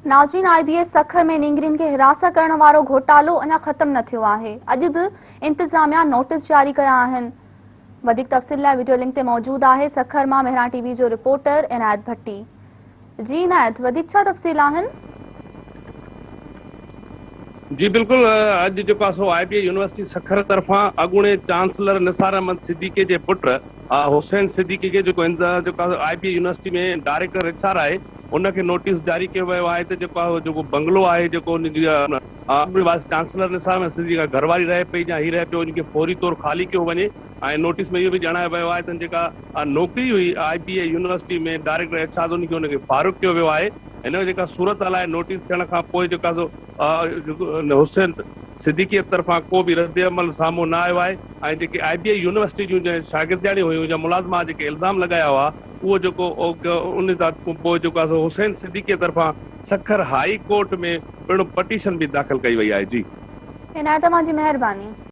ناظرين آء B S Sukkur ۾ نينگرين کي هراسان ڪرڻ وارو گهوٽالو اڃا ختم نه ٿيو آهي، اڄ به انتظاميا نوٽيس جاري ڪيا آهن. وڌيڪ تفصيل لاء وڊيو لنڪ تي موجود آهي سکر مان مهراڻ ٽي وي جو رپورٽر عنايت ڀٽي. جي عنايت وڌيڪ ڇا تفصيل آهن؟ جي بلڪل اڄ جيڪو آهي سو آء بي اي يونيورسٽي سکر طرفان اڳوڻي چانسلر نثار احمد صديقي جي پٽ حسين صديقي کي جيڪو جيڪو I B A university ۾ director H R آهي ان کي نوٽيس جاري ڪيو ويو آهي ته جيڪو آهي جيڪو بنگلو آهي جيڪو ان جي اڳوڻي وائيس چانسلر نثار احمد صديقي جا گهر واري رهي پئي يا هي رهي پيو ان کي فوري طور خالي ڪيو وڃي ۽ نوٽيس ۾ اهو به ڄاڻايو ويو آهي ته جيڪا نوڪري هئي I B A university ۾ director H R ان کي ان کي فارغ ڪيو ويو آهي. هن جيڪا صورتحال آهي نوٽيس ٿيڻ کان پوء جيڪا سو حسين صديقيء طرفان ڪو به ردعمل سامهون نه آيو آهي ۽ جيڪي آء بي اي يونيورسٽي جون جنهن شاگردياڻيون هيون يا ملازمه جيڪي الزام لڳايا هئا اهو جيڪو ان تان پوء جيڪو آهي سو حسين صديقيء طرفان سکر هائي ڪورٽ ۾ پڻ پٽيشن به داخل ڪئي وئي آهي جي. عنايت اوهان جي مهرباني.